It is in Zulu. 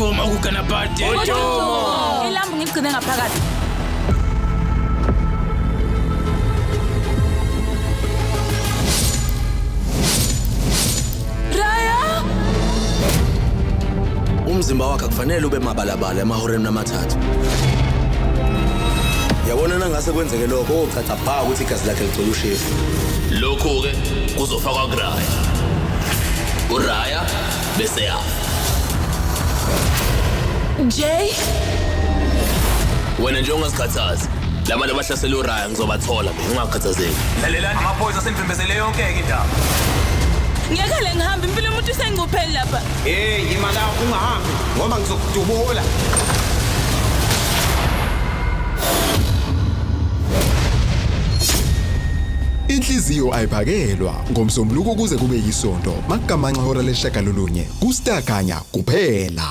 Ngiyavuma kuGanapati. Ilambu ngigcine ngaphakathi. Raya! Umzimba wakhe akufanele ube mabalabala emahoreni amathathu. Yabona nangase kwenzeke lokho ocaca bha ukuthi igazi lakhe ligcwele ushefu. Lokhu-ke kuzofakwa kuraya. Uraya bese yafa. Jay? Wena nje ungazikhathazi. Labantu abahlasela uraya ngizobathola mina ungakhathazeki. Lalelani amaphoyisa asenvimbezele yonke-ke indaba. Ngiyakhala ngihambe impilo yomuntu isengcupheni lapha. Hey, yima la ungahambi ngoba ngizokudubula. Inhliziyo ayiphakelwa ngomsombuluko kuze kube yisonto makugamanxa hora lesishagalolunye kuStar Kanya kuphela.